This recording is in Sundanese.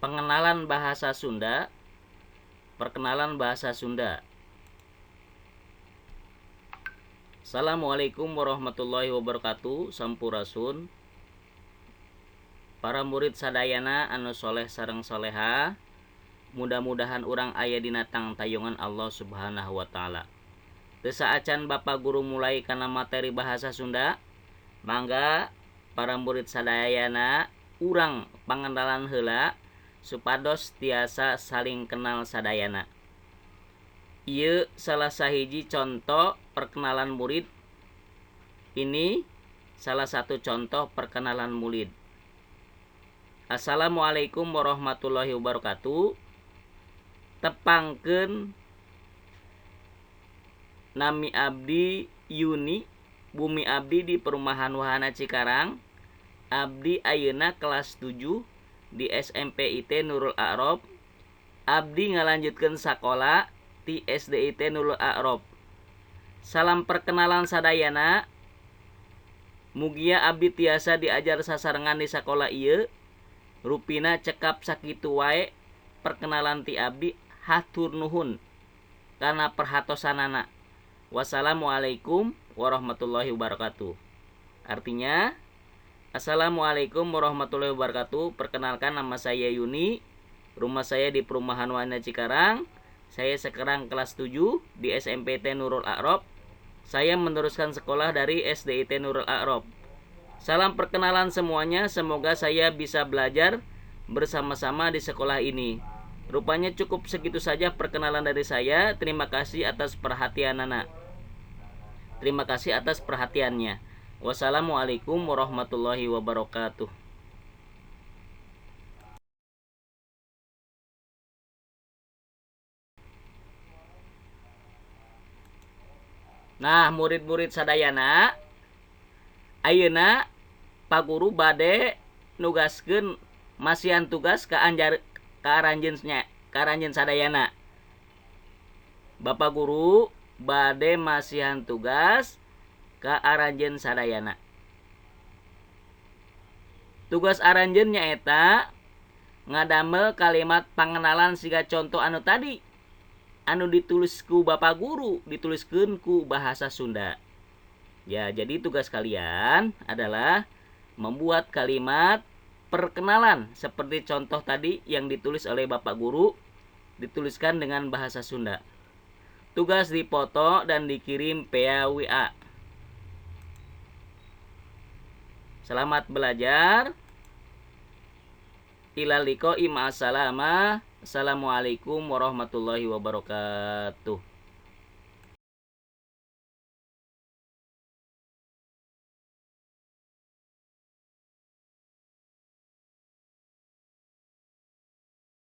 Pengenalan bahasa Sunda. Perkenalan bahasa Sunda. Assalamualaikum warahmatullahi wabarakatuh. Sampurasun. Para murid sadayana anu soleh sareng soleha, mudah-mudahan urang aya dina tangtayungan Allah Subhanahu wa taala. Teu saacan Bapak guru mulai kana materi bahasa Sunda, mangga para murid sadayana urang pangenalan heula supados tiasa saling kenal sadayana. Ieu salah sahiji contoh perkenalan murid. Ini salah satu contoh perkenalan murid. Assalamualaikum warahmatullahi wabarakatuh. Tepangkeun, nami abdi Yuni, bumi abdi di Perumahan Wahana Cikarang. Abdi ayeuna kelas 7 di SMP IT Nurul A'rof. Abdi ngalanjutkeun sakola ti SDIT Nurul A'rof. Salam perkenalan sadayana. Mugia abdi tiasa diajar sasarengan di sakola ieu. Rupina cekap sakitu wae perkenalan ti abdi, hatur nuhun kana perhatosanana. Wassalamualaikum warahmatullahi wabarakatuh. Artinya, Assalamualaikum warahmatullahi wabarakatuh. Perkenalkan, nama saya Yuni. Rumah saya di Perumahan Wahana Cikarang. Saya sekarang kelas 7 di SMPT Nurul A'rof. Saya meneruskan sekolah dari SDIT Nurul A'rof. Salam perkenalan semuanya, semoga saya bisa belajar bersama-sama di sekolah ini. Rupanya cukup segitu saja perkenalan dari saya. Terima kasih atas perhatian anak. Terima kasih atas perhatiannya. Wassalamualaikum warahmatullahi wabarakatuh. Nah, murid-murid sadayana, ayeuna Pak Guru bade nugaskeun masihan tugas ka anjar ka aranjeun nya, ka aranjeun sadayana. Bapak guru bade masihan tugas ka aranjeun sadayana. Tugas aranjeun nyaeta ngadamel kalimat pangenalan siga contoh anu tadi anu ditulis ku Bapak guru, dituliskeun ku bahasa Sunda. Ya, jadi tugas kalian adalah membuat kalimat perkenalan seperti contoh tadi yang ditulis oleh Bapak guru, dituliskan dengan bahasa Sunda. Tugas dipoto dan dikirim via WA. Selamat belajar. Ilal liqo'i ma'assalamah. Assalamualaikum warahmatullahi wabarakatuh.